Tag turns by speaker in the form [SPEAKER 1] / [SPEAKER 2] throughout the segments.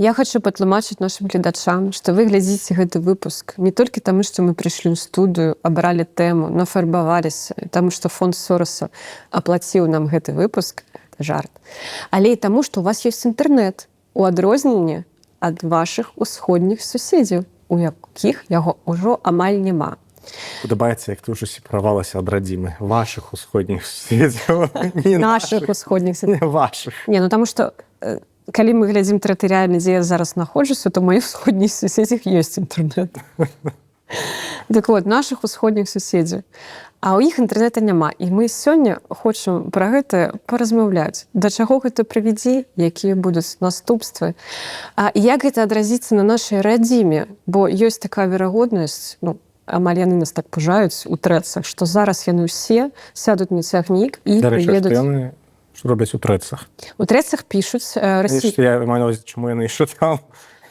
[SPEAKER 1] Я хочу патлумачыць нашым гледачам, што вы глядзіце гэты выпуск не толькі таму, што мы прыйшлі ў студыю, абралі тэму, нафарбаваліся, таму што фонд Сораса аплаціў нам гэты выпуск, жарт. Але і таму, што у вас ёсць інтэрнэт, у адрозненне ад вашых усходніх суседзяў, у якіх яго ўжо амаль няма.
[SPEAKER 2] Падабаецца, як ты ўжо сепаравалася ад радзімы, вашых усходніх суседзяў. Не.
[SPEAKER 1] Нашых усходніх
[SPEAKER 2] не вашых.
[SPEAKER 1] Не, ну таму што калі мы глядзім тэрытарыяльна, дзе я зараз знаходжуся, то моих усходніх суседзях ёсць інтэрнэт. Так вот, нашых усходніх суседзяў. А ў іх інтэрнэта няма. І мы сёння хочам пра гэта паразмаўляць. Да чаго гэта прывядзе, якія будуць наступствы. А як гэта адразіцца на нашай радзіме? Бо ёсць такая верагоднасць, ну, амаль яны нас так пужаюць у трэцах, што зараз яны ўсе сядуць на цягнік і
[SPEAKER 2] Дарэчы, што
[SPEAKER 1] прыедуць.
[SPEAKER 2] яны што робяць у трэцах?
[SPEAKER 1] У трэцах пішуць Расі...
[SPEAKER 2] Я маю на ўвазе, чаму яны яшчэ там?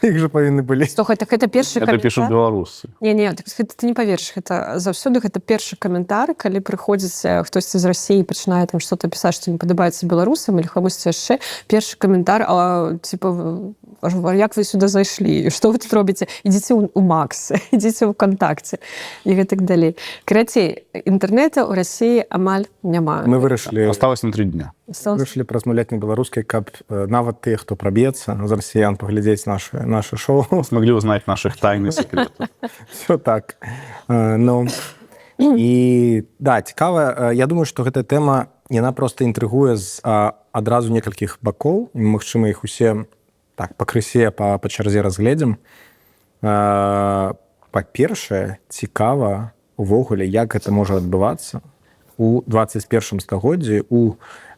[SPEAKER 2] Іх жа павінны былі.
[SPEAKER 1] Слухай, так гэта першы
[SPEAKER 3] Это пишут
[SPEAKER 1] каментар.
[SPEAKER 3] белорусы.
[SPEAKER 1] Не, так гэта ты не паверыш, гэта заўсёды гэта першы каментар, калі прыходзіць хтосьці з Расіі, пачынае там что-то пісаць, што не падабаецца беларусам или камусьці яшчэ, першы каментар, а, типа, як вы сюда зайшлі, што вы тут робіце, ідзіце ў Макс, ідзіце ў ВКонтакте і гэтак далей. Карацей, інтэрнэта ў Расіі амаль няма.
[SPEAKER 2] Мы вырашылі
[SPEAKER 3] Осталось на 3 дня.
[SPEAKER 2] Вырашылі паразмаўляць на беларускай, каб нават тыя, хто праб'ецца з расіян паглядзець наше шоу,
[SPEAKER 3] Смогли узнать наших тайн и секретов.
[SPEAKER 2] Все так. Ну і да, цікава. Я думаю, што гэтая тэма, яна просто інтрыгуе з адразу некалькіх бакоў, і магчыма, іх усе так пакрысе па чарзе разгледзім. Па-першае, цікава увогуле, як гэта можа адбывацца у 21 стагоддзі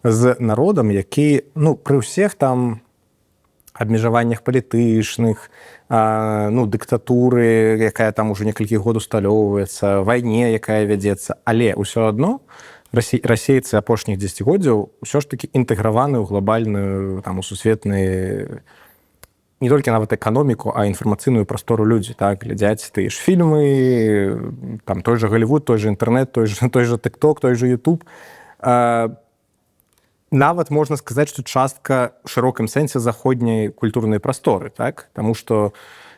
[SPEAKER 2] з народам, які, ну, пры ўсіх там абмежаваннях палітычных, ну, дыктатуры, якая там уже некалькі год усталёўваецца, вайне, якая вядзецца, але ўсё адно расейцы апошніх дзесяцігоддзяў ўсё ж таки інтэграваны ў глобальную, там, у сусветны не толькі нават эканоміку, а інфармацыйную прастору. Людзі так глядзяць тыя ж фільмы, там той же Голливуд, той же інтэрнэт, той же TikTok, той же YouTube. Нават можна сказаць, што частка шырокім сэнсе заходняй культурнай прасторы, так. Таму што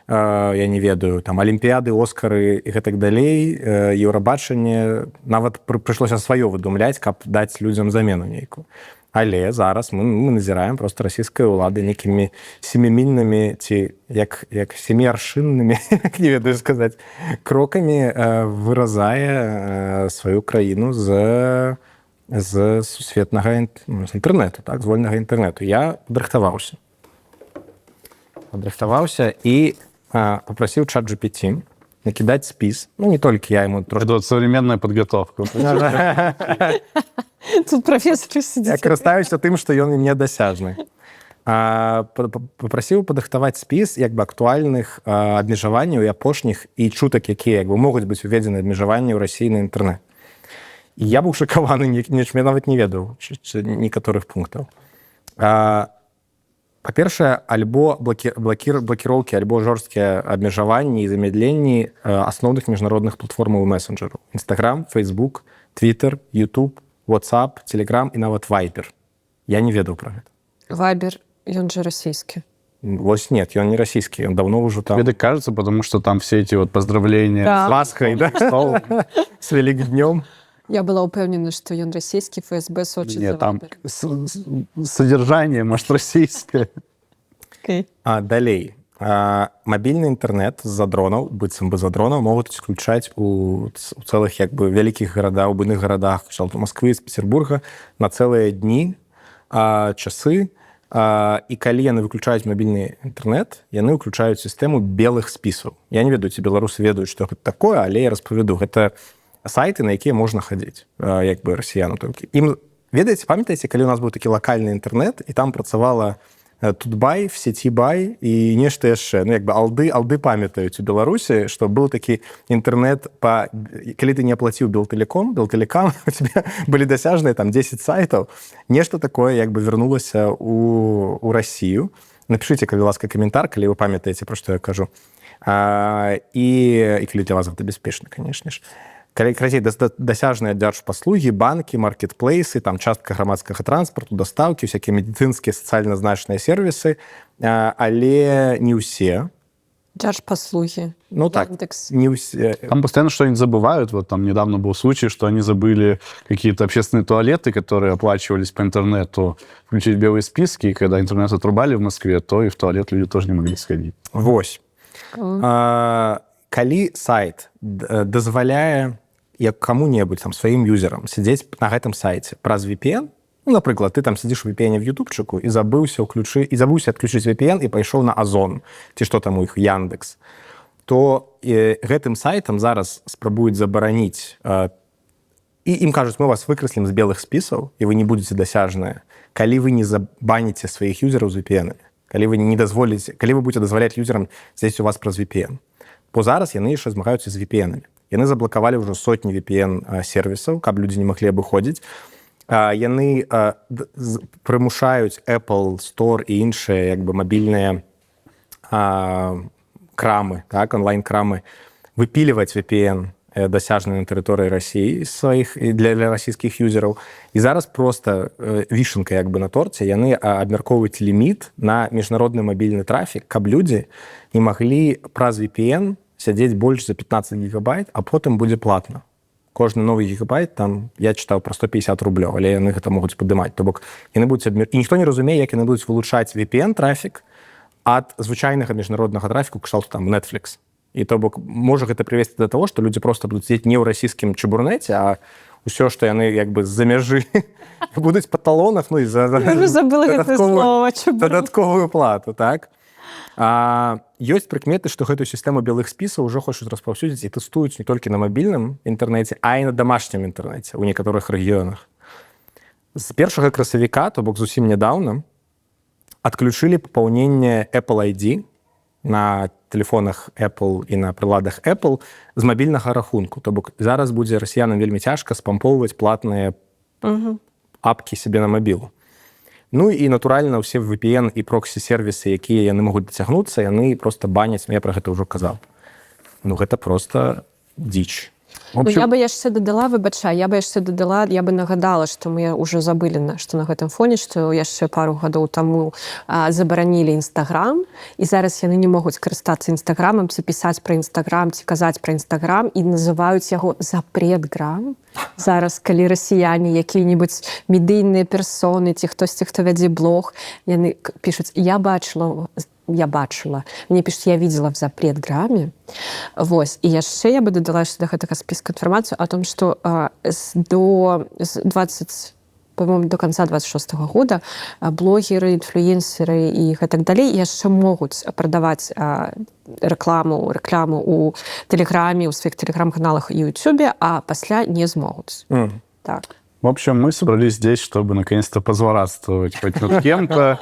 [SPEAKER 2] я не ведаю, там алімпіяды, Оскары і гэтак далей, Еўрабачанне, нават прыйшлося сваё выдумляць, каб даць людзям замену нейкую. Але зараз мы назіраем, просто расійская ўлада нейкімі семімільнымі ці як семиаршиннымі, не ведаю сказаць, крокамі выразае сваю краіну з сусветнага ну, з інтэрнэту, так, з вольнага інтэрнэту. Я падрыхтаваўся і папрасіў чат GPT накідаць спіс. Ну, не толькі я ему трошки
[SPEAKER 3] Это вот современная подготовка.
[SPEAKER 1] Тут прафесор
[SPEAKER 2] Я
[SPEAKER 1] сидзіць.
[SPEAKER 2] карыстаюся тым, што ён мне дасяжны. Папрасіў падрыхтаваць спіс як бы актуальных абмежаванняў і апошніх і чутак, якія як бы могуць быць уведзены абмежаванні ў Расіі на інтэрнэт. І я быў шакаваны, не, я нават не ведаў некаторых пунктаў. Па-першае, альбо блакіроўкі, альбо жорсткія абмежаванні і замядленні асноўных міжнародных платформаў і месенджераў: Instagram, Facebook, Twitter, YouTube, WhatsApp, Telegram і нават Viber. Я не ведаў пра гэта.
[SPEAKER 1] Вайбер, ён жа расійскі.
[SPEAKER 2] Вось нет, ён не расійскі, ён давно ўжо там.
[SPEAKER 3] Тебе так кажется, потому что там все эти вот поздравления.
[SPEAKER 1] Да.
[SPEAKER 2] С Пасхой, да?
[SPEAKER 3] Стол.
[SPEAKER 2] С Великднём.
[SPEAKER 1] Я была ўпэўнена, што ён расійскі, ФСБ сочыць
[SPEAKER 3] Нет,
[SPEAKER 1] за
[SPEAKER 3] там
[SPEAKER 1] Вайбером.
[SPEAKER 3] Содержание, может, российское.
[SPEAKER 1] Окей.
[SPEAKER 2] Далей. Мабільны інтэрнэт з-за дронаў, быццам бы за дронаў, могуць уключаць у цэлых як бы вялікіх гарадах, у буйных гарадах кшталту Москвы, з Петербурга на цэлыя дні, часы. І калі яны выключаюць мабільны інтэрнэт, яны ўключаюць сістэму белых спісаў. Я не ведаю, ці беларусы ведаюць, што гэта такое, але я распавяду. Гэта сайты, на якія можна хадзіць, як бы расіянам толькі. Ім ведаеце, памятаеце, калі у нас быў такі лакальны інтэрнэт і там працавала Тутбай, в сети бай і нешта яшчэ, ну, як бы алды памятаюць у Беларусі, што быў такі інтэрнэт, па калі ты не аплаціў Белтэлеком, Белтэлекам, у тебя былі дасяжныя там 10 сайтаў. Нешта такое як бы вярнулася у Расію. Напишите, калі ласка, каментар, калі вы памятаеце, пра што я кажу, і калі для вас гэта бяспечна, конечно ж. Калі карацей, дасяжныя дзяржпаслугі, банкі, маркетплейсы, там частка грамадскага транспарту, дастаўкі, всякие медыцынскія, сацыяльна значныя сервісы, але не ўсе.
[SPEAKER 1] Дзяржпаслугі.
[SPEAKER 2] Ну так.
[SPEAKER 1] Яндекс.
[SPEAKER 2] Не ўсе.
[SPEAKER 3] Там постоянно что-нибудь забывают. Вот там недавно был случай, что они забыли какие-то общественные туалеты, которые оплачивались по интернету, включить в белые списки. И когда интернет отрубали в Москве, то и в туалет люди тоже не могли сходить.
[SPEAKER 2] Вось. Калі сайт дазваляе як каму-небудзь, там, сваім юзерам сядзець на гэтым сайце праз VPN, ну, напрыклад, ты там сидзіш у VPN в ютубчыку і забыўся ўключы і забыўся адключыць VPN і пайшоў на Озон ці што там у іх, Яндекс, то гэтым сайтам зараз спрабуюць забараніць, і ім кажуць: «Мы вас выкраслім з белых спісаў, і вы не будете дасяжныя, калі вы не забаніце сваіх юзераў з VPN, калі вы не дазволіце, калі вы будете дазваляць юзерам здесь у вас праз VPN». Бо зараз яны яшчэ змагаюцца з VPN-амі. Яны заблакавалі ўжо сотні VPN сервісаў, каб людзі не маглі абыходзіць. Яны прымушаюць Apple Store і іншыя як бы мабільныя крамы, так, онлайн-крамы выпіліваць VPN, дасяжны на тэрыторыі Расіі, сваіх і для расійскіх юзераў. І зараз просто вішенка як бы на торце: яны абмяркоўваюць ліміт на міжнародны мабільны трафік, каб людзі не маглі праз VPN сядзець больш за 15 гігабайт, а потым будзе платна. Кожны новы гігабайт, там я чытаў пра 150 рублёў, але яны гэта могуць падымаць. То бок яны будуць і ніхто не разумее, як яны будуць вылучаць VPN трафік ад звычайнага міжнароднага трафіку кшталту там Netflix. І то бок можа гэта прывесці да таго, што людзі просто будуць сидзець не ў расійскім чабурнеце, а ўсё, што яны як бы з-за мяжы, будуць па талонах, ну і за
[SPEAKER 1] Я ўжо забыла гэта слова, чабурнет.
[SPEAKER 2] дадатковую плату, так. Ёсць прыкметы, што гэтую сістэму белых спісаў ўжо хочуць распаўсюдзіць і тэстуюць не толькі на мабільным інтэрнэце, а і на дамашнім інтэрнэце ў некаторых рэгіёнах. З 1 красавіка, то бок зусім нядаўна, адключылі папаўненне Apple ID на тэлефонах Apple і на прыладах Apple з мабільнага рахунку. То бок зараз будзе расіянам вельмі цяжка спампоўваць платныя апкі сабе на мабілу. Ну і натуральна, ўсе VPN і проксі-сервісы, якія яны могуць дацягнуцца, яны просто баняць, ну, я пра гэта ўжо казаў. Ну гэта просто дзіч.
[SPEAKER 3] В общем,
[SPEAKER 1] Ну, я бы яшчэ дадала, выбачай, я бы яшчэ дадала, я бы нагадала, што мы ўжо забылі, што на гэтым фоне, што яшчэ пару гадоў таму забаранілі Інстаграм, і зараз яны не могуць карыстацца Інстаграмам ці пісаць пра Інстаграм, ці казаць пра Інстаграм, і называюць яго запретграм. Зараз, калі расіяне, якія-небудзь медыйныя персоны ці хтосьці, хто вядзе блог, яны пішуць: «Я бачыла, я бачыла», мне пишут: «Я видела в запретграме». Вось. І яшчэ я бы дадала яшчэ да гэтага спіска інфармацыю о том, что з 20, по-моему, до конца 26 -го года блогеры, інфлюенсеры і гэтак далей яшчэ могуць прадаваць рэкламу у тэлеграме, у сваіх тэлеграм-каналах і Ютубе, а пасля не змогуць. Так.
[SPEAKER 3] В общем, мы собрались здесь, чтобы наконец-то позлорадствовать хоть над кем-то.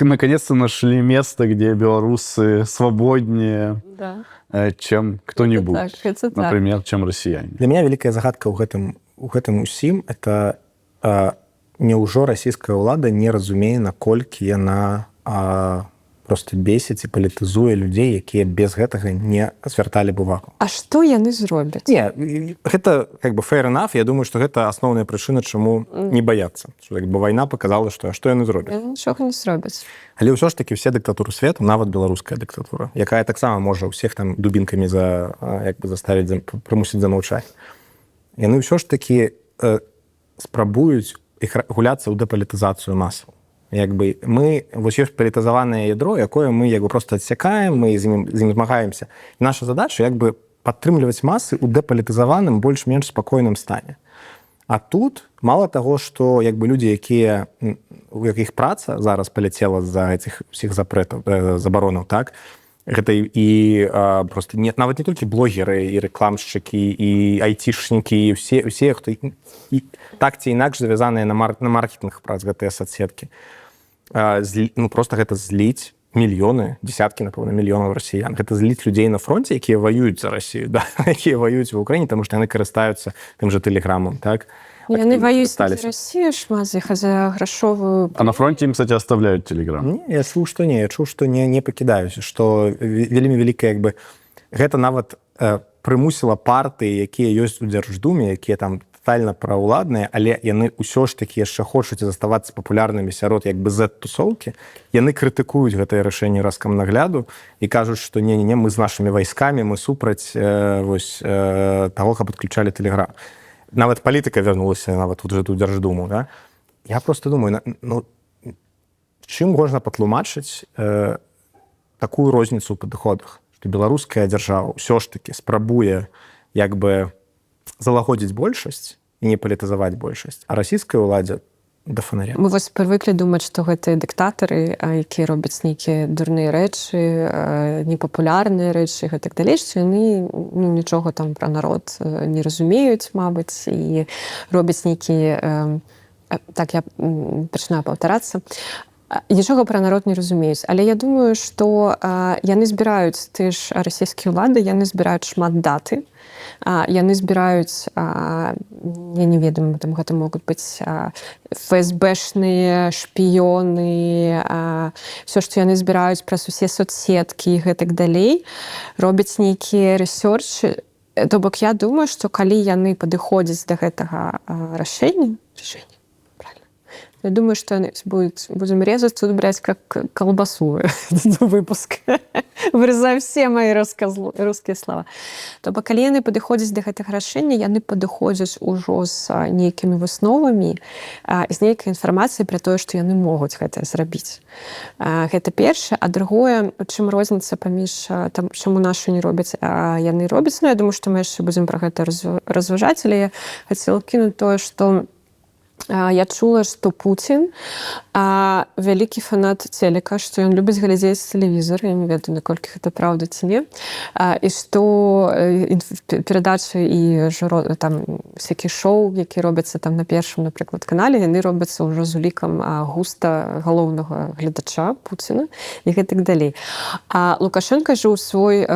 [SPEAKER 3] Наконец-то нашли место, где белорусы свободнее, чем кто-нибудь.
[SPEAKER 1] Так, это так.
[SPEAKER 3] Например, чем россияне.
[SPEAKER 2] Для меня вялікая загадка ў гэтым усім — это няўжо расійская ўлада не разумее, наколькі яна просто бесіць і палітызуе людзей, якія без гэтага не звярталі б увагу?
[SPEAKER 1] А што яны зробяць?
[SPEAKER 2] Не, гэта как бы fair enough. Я думаю, что гэта асноўная прычына, чаму не баяцца, что як бы вайна показала, что што яны зробяць?
[SPEAKER 1] Яны нічога не зробяць.
[SPEAKER 2] Але ўсё ж таки все дыктатуры свету, нават беларуская дыктатура, якая таксама можа ўсіх там дубінкамі як бы заставіць, прымусіць замаўчаць, яны ўсё ж таки спрабуюць іх гуляцца ў дэпалітызацыю масаў. Як бы мы вось ёсць палітызаванае ядро, якое мы як бы просто адсякаем, мы з ім змагаемся. І наша задача як бы падтрымліваць масы ў дэпалітызаваным, больш-менш спакойным стане. А тут мало таго, што як бы людзі, якія у якіх праца зараз паляцела з-за этих усіх запрэтаў, забаронаў, так, гэта і просто нет, нават не толькі блогеры і рэкламшчыкі, і айцішнікі, і усе, хто і так ці інакш завязаныя на маркетынг праз гэтыя соцсеткі, ну, просто гэта зліць мільёны, десяткі, напэўна, мільёнаў расіян. Гэта зліць людзей на фронте, якія воююць за Россию, да, якія воююць в Украіне, тому что яны карыстаюцца тым же тэлеграмам, так.
[SPEAKER 1] Яны
[SPEAKER 2] Актыўна
[SPEAKER 1] ваююць не за
[SPEAKER 2] карысталіся.
[SPEAKER 1] Расію, шмат з іх, а за грашовую.
[SPEAKER 3] А на фронте им, кстати, оставляют Телеграм.
[SPEAKER 2] Не, я чуў, што не, я чуў, што не пакідаюць, што вельмі вялікая як бы гэта нават прымусіла партыі, якія ёсць у Дзярждуме, якія там тотальна праўладныя, але яны ўсё ж такі яшчэ хочуць заставацца папулярнымі сярод як бы z-тусоўкі, яны крытыкуюць гэтае рашэнне Раскамнагляду і кажуць, што не, не, не, мы з нашымі вайскамі, мы супраць вось таго, каб адключалі Тэлеграм. Нават палітыка вярнулася нават тут гэту Дзярждуму, да? Я просто думаю, ну, чым можна патлумачыць такую розніцу ў падыходах, што беларуская дзяржава ўсё ж такі спрабуе як бы залагодзіць большасць і не палітызаваць большасць, а расійскай уладзе да фонаря?
[SPEAKER 1] Мы вось прывыклі думаць, што гэтыя дыктатары, якія робяць нейкія дурныя рэчы, непапулярныя рэчы, гэтак далей, што яны, ну, нічога там пра народ не разумеюць, мабыць, і робяць нейкія, так, я пачынаю паўтарацца, нічога пра народ не разумеюць. Але я думаю, што яны збіраюць, ты ж, расійскія ўлады, яны збіраюць шмат даты, яны збіраюць, я не ведаю, там гэта могуць быць ФСБшныя шпіёны, все, што яны збіраюць праз усе соцсеткі і гэтак далей, робяць нейкія рэсёрчы. То бок я думаю, што калі яны падыходзяць да гэтага рашэння, я думаю, что они будем резать тут, брать как колбасу этот выпуск. Вырезаю все мои русские слова. То бок, калі яны падыходзяць да гэтых рашэння, яны падыходзяць ужо з нейкімі высновамі, з нейкай інфармацыяй пра тое, што яны могуць гэта зрабіць. Гэта першае. А другое, чым розніца паміж там, чаму нашу не робяць, а яны робяць, ну, я думаю, што мы яшчэ будзем пра гэта разважаць, але я хацела кінуць тое, што я чула, што Пуцін вялікі фанат телека, што ён любіць глядзець тэлевізор, я не ведаю, наколькі гэта праўда ці не, і што перадачы і жыро, там всякие шоу, які робяцца там на Першым, напрыклад, канале, яны робяцца ўжо з улікам густа галоўнага гледача Пуціна і гэтак далей. А Лукашенко жа ў свой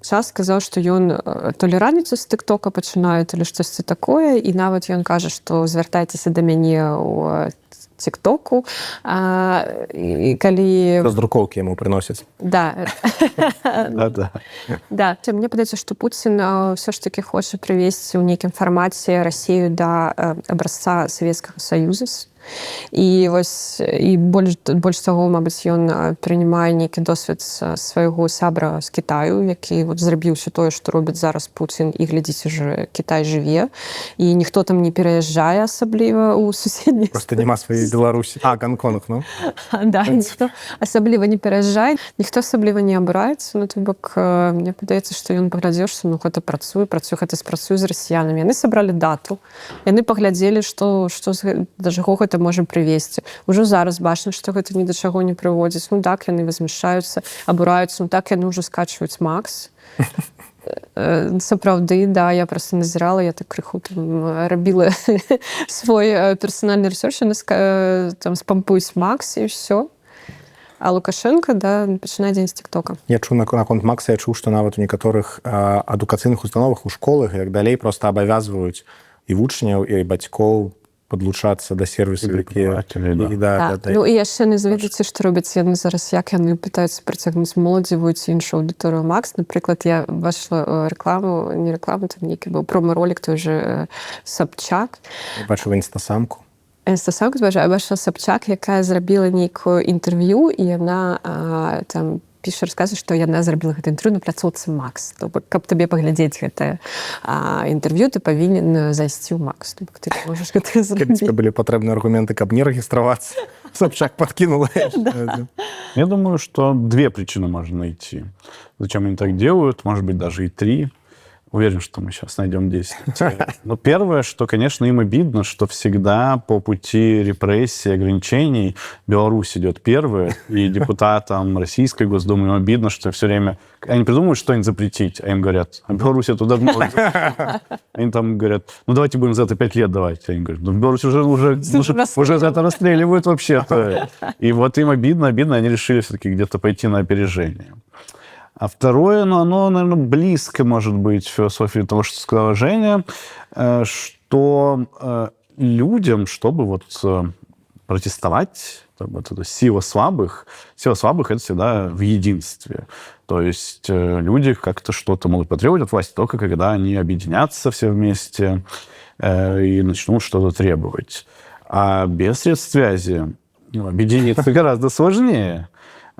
[SPEAKER 1] час сказаў, што ён то ли раніцу з тыктока пачынае, то ли штосьці такое, і нават ён кажа, што звяртайцеся да мяне ў тыктоку, і калі
[SPEAKER 2] Раздрукоўкі яму прыносяць.
[SPEAKER 1] Да.
[SPEAKER 3] Да-да.
[SPEAKER 1] Да, мне падаецца, што Пуцін ўсё ж таки хоча прывесці ў нейкім фармаце Расею да абразца Савецкага Саюза. І вось і больш таго, мабыць, ён прынімае нейкі досвед свайго сябра з Кітаю, які вот зрабіў усё тое, што робіць зараз Пуцін, і глядзіце ж, Кітай жыве і ніхто там не пераязджае асабліва ў суседні
[SPEAKER 2] Просто няма сваёй Беларусі, а Гонконг, ну.
[SPEAKER 1] Да, ніхто асабліва не пераязджае, ніхто асабліва не абураецца. Ну, то бок мне падаецца, што ён паглядзеў, што, ну, гэта працуе, працуе, гэта спрацуе з расіянамі. Яны сабралі дату, яны паглядзелі, што да чаго гэта можа прывесці. Ужо зараз бачна, што гэта ні да чаго не прыводзіць. Ну так, яны возмущаются, абураюцца, ну так, яны ўжо скачваюць Макс. Сапраўды, да, я просто назірала, я так крыху там рабіла свой персанальны рэсёрч, яны там спампуюць Макс, і ўсё. А Лукашенко, да, пачынае дзень з тыктока.
[SPEAKER 2] Я чуў наконт Макса, я чуў, што нават у некаторых адукацыйных установах, у школах і так далей просто абавязваюць і вучняў, і бацькоў подлучацца да сервісу, якія
[SPEAKER 3] да.
[SPEAKER 2] І, да,
[SPEAKER 1] Так.
[SPEAKER 2] да, да.
[SPEAKER 1] Ну і яшчэ не ведаеце, што робяць яны зараз, як яны пытаюцца прыцягнуць моладзевую ці іншую аўдыторыю Макс. Напрыклад, я бачыла рэкламу, не рэкламу, там нейкі быў промо-ролик той же Сабчак.
[SPEAKER 2] Бачыў Інстасамку.
[SPEAKER 1] Інстасамку, я бачыла Сабчак, якая зрабіла нейкую інтэрв'ю, і яна там піша, расказвае, што яна зрабіла гэта інтэрв'ю на пляцоўцы Макс. То бок, каб табе паглядзець гэтае інтэрв'ю, ты павінен зайсці ў Макс. То бок ты не можаш гэта
[SPEAKER 2] Калі
[SPEAKER 1] зрабіць.
[SPEAKER 2] тебе былі патрэбны аргументы, каб не рэгістравацца, Сабчак подкинула.
[SPEAKER 3] Я думаю, что две причины можно найти. Зачем они так делают, может быть, даже и три. Уверен, что мы сейчас найдем 10. Но первое, что, конечно, им обидно, что всегда по пути репрессий, ограничений Беларусь идет первая, и депутатам Российской Госдумы им обидно, что все время они придумывают что-нибудь запретить, а им говорят: «А Беларусь это давно». Они там говорят: «Ну давайте будем за это 5 лет давать». Они говорят: «Ну в Беларуси уже за это расстреливают вообще-то». И вот им обидно, обидно, они решили все-таки где-то пойти на опережение. А второе, ну, оно, наверное, близко, может быть, философии того, что сказала Женя, что людям, чтобы вот протестовать, Там вот эта сила слабых — это всегда в единстве. То есть люди как-то что-то могут потребовать от власти, только когда они объединятся все вместе и начнут что-то требовать. А без средств связи, ну, объединиться гораздо сложнее.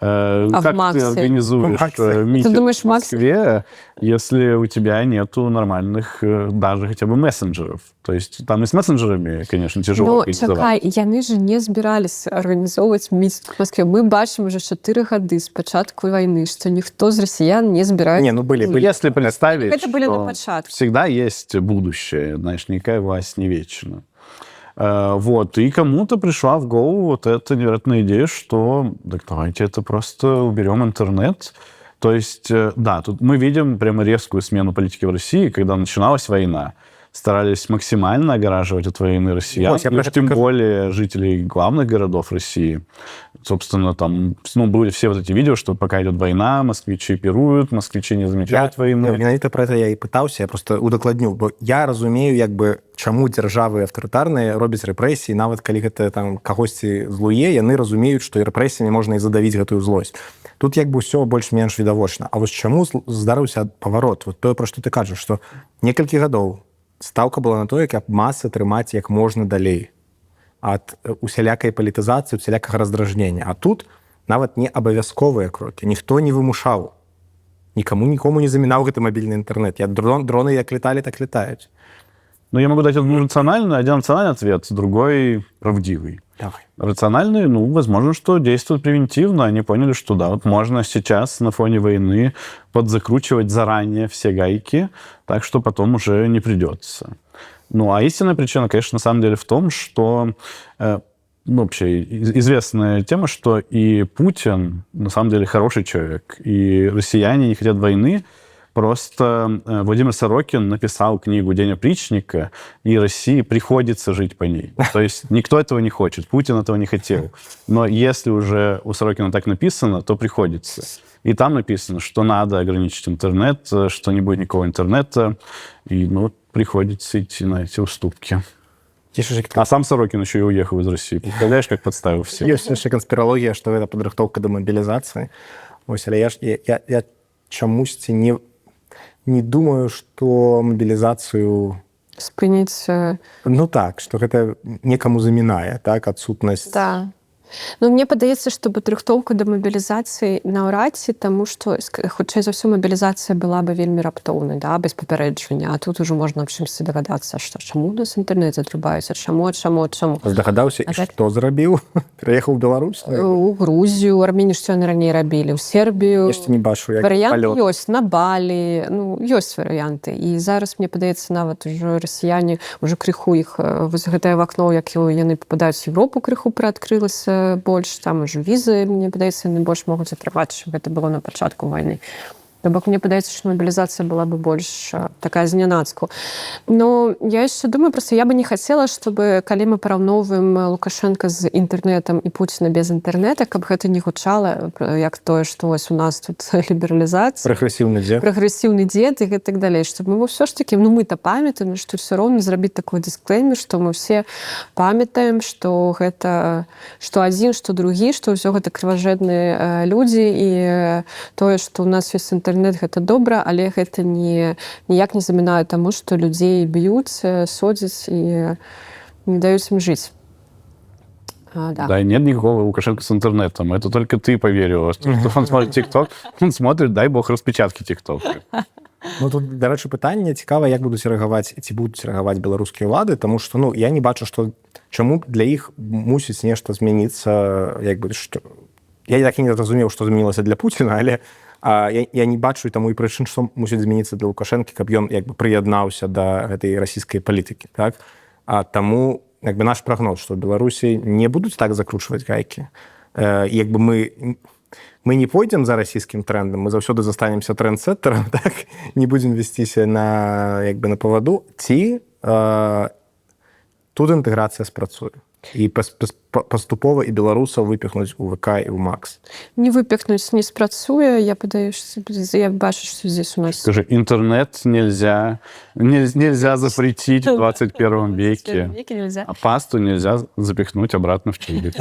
[SPEAKER 1] А в
[SPEAKER 3] Как ты
[SPEAKER 1] Максе?
[SPEAKER 3] Организуешь
[SPEAKER 2] В Максе?
[SPEAKER 3] митинг
[SPEAKER 1] Ты думаешь,
[SPEAKER 3] в Москве, если у тебя нету нормальных даже хотя бы мессенджеров? То есть там и с мессенджерами, конечно, тяжело
[SPEAKER 1] Ну,
[SPEAKER 3] организовать.
[SPEAKER 1] чакай, яны же не збіраліся арганізоўваць мітынг у Москве. Мы бачым уже 4 гады з пачатку вайны, што ніхто з расіян не збірае.
[SPEAKER 2] Не, ну были.
[SPEAKER 3] Если представить,
[SPEAKER 1] Это были на
[SPEAKER 3] что
[SPEAKER 1] пачатку.
[SPEAKER 3] Всегда есть будущее, знаешь, никакая власть не вечна. Вот, и кому-то пришла в голову вот эта невероятная идея, что так давайте это просто уберем интернет. То есть, да, тут мы видим прямо резкую смену политики в России, когда начиналась война. Старались максимально огораживать от войны россиян,
[SPEAKER 2] Вот, я
[SPEAKER 3] и
[SPEAKER 2] про
[SPEAKER 3] уж
[SPEAKER 2] это
[SPEAKER 3] тем
[SPEAKER 2] кажу.
[SPEAKER 3] Более жителей главных городов России. Собственно, там, ну, были все вот эти видео, что пока идет война, москвичи пируют, москвичи не замечают войны.
[SPEAKER 2] Менавіта про это я і пытаўся, я просто удакладню, бо я разумею, як бы, чаму дзяржавы аўтарытарныя робяць рэпрэсіі, нават калі гэта там кагосьці злуе, яны разумеюць, што і рэпрэсіямі можна і задавіць гэтую злосць. Тут як бы ўсё больш-менш відавочна. А вось чаму здарыўся паварот? Вот тое, пра што ты кажаш, што некалькі гадоў стаўка была на тое, каб масы трымаць як можна далей ад усялякай палітызацыі, усялякага раздражнення. А тут нават не абавязковыя крокі, ніхто не вымушаў, нікому не замінаў гэты мабільны інтэрнэт. Я дроны як леталі, так летаюць.
[SPEAKER 3] Ну, я могу дать один рациональный ответ, другой правдивый.
[SPEAKER 2] Давай.
[SPEAKER 3] Рациональный, ну, возможно, что действуют превентивно. Они поняли, что да, вот можно сейчас на фоне войны подзакручивать заранее все гайки, так что потом уже не придется. Ну, а истинная причина, конечно, на самом деле в том, что ну, вообще известная тема, что и Путин на самом деле хороший человек, и россияне не хотят войны. Просто Владимир Сорокин написал книгу «День опричника», и России приходится жить по ней. То есть никто этого не хочет, Путин этого не хотел. Но если уже у Сорокина так написано, то приходится. И там написано, что надо ограничить интернет, что не будет никакого интернета, и, ну, приходится идти на эти уступки.
[SPEAKER 2] Есть яшчэ
[SPEAKER 3] А сам Сорокин еще и уехал из России. Представляешь, как подставил всех?
[SPEAKER 2] Ёсць яшчэ канспіралогія, што гэта падрыхтоўка да мабілізацыі. Ось, але я ж я чамусьці не думаю, што мабілізацыю
[SPEAKER 1] спыніць
[SPEAKER 2] Ну так, што гэта некаму замінае, так, адсутнасць.
[SPEAKER 1] Да. Ну, мне падаецца, што падрыхтоўка да мабілізацыі наўрад ці, таму што, хутчэй за ўсё, мабілізацыя была бы вельмі раптоўнай, да, без папярэджвання, а тут ужо можна аб чымсьці дагадацца, што чаму у нас інтэрнэт адрубаюцца, чаму, чаму, чаму.
[SPEAKER 2] Здагадаўся і
[SPEAKER 1] А так-
[SPEAKER 2] што зрабіў? Пераехаў у Беларусь?
[SPEAKER 1] У Грузію, Арменію, што яны раней рабілі, ў Сербію.
[SPEAKER 2] Яшчэ не бачу, як
[SPEAKER 1] Варыянты
[SPEAKER 2] палёт.
[SPEAKER 1] ёсць, на Балі, ну, ёсць варыянты. І зараз, мне падаецца, нават ужо расіяне ўжо крыху іх вось гэтае вакно, як яны пападаюць у Европу, крыху прыадкрылася больш, там ужо візы, мне падаецца, яны больш могуць атрымаць, чым гэта было на пачатку вайны. То бок мне падаецца, што мабілізацыя была бы больш такая знянацку. Но я яшчэ думаю, просто я бы не хацела, чтобы, калі мы параўноўваем Лукашенко з інтэрнэтам і Пуціна без інтэрнэта, каб гэта не гучала як тое, што вось у нас тут лібералізацыя,
[SPEAKER 2] Прагрэсіўны дзе.
[SPEAKER 1] прагрэсіўны дзед і гэтак далей, чтобы мы ўсё ж таки, ну, мы-то памятаем, што все роўна зрабіць такой дысклеймер, што мы все памятаем, что гэта што адзін, што другі, што ўсё гэта крыважэдныя людзі, і тое, што у нас ёсць інтэрнэт, гэта добра, але гэта не ніяк не замінае таму, што людзей б'юць, содзяць і не даюць ім жыць. Да.
[SPEAKER 3] Да, и нет никакого Лукашенко с интернетом. Это только ты поверила, что он смотрит ТикТок. Он смотрит, дай бог, распечатки ТикТока.
[SPEAKER 2] Ну, тут, дарэчы, пытанне цікава, як будуць рэагаваць, ці будуць рэагаваць беларускія ўлады, таму што, ну, я не бачу, што чаму для іх мусіць нешта змяніцца, як бы, што я так і не зразумеў, што змянілася для Пуціна, але я не бачу таму і прычын, што мусіць змяніцца для Лукашэнкі, каб ён як бы прыяднаўся да гэтай расійскай палітыкі, так. А таму як бы наш прагноз, што ў Беларусі не будуць так закручваць гайкі, як бы мы не пойдзем за расійскім трендам, мы заўсёды застанемся трендсеттерам, так, не будзем весціся на як бы на паваду, ці тут інтэграцыя спрацуе. І паступова і беларусаў выпіхнуць у ВК і ў Макс.
[SPEAKER 1] Не выпіхнуць, не спрацуе. Я падаю, я бачу, что здесь у нас.
[SPEAKER 3] Скажи, интернет нельзя запретить в 21 веке.
[SPEAKER 1] Веке нельзя.
[SPEAKER 3] А пасту нельзя запихнуть обратно в тюбик.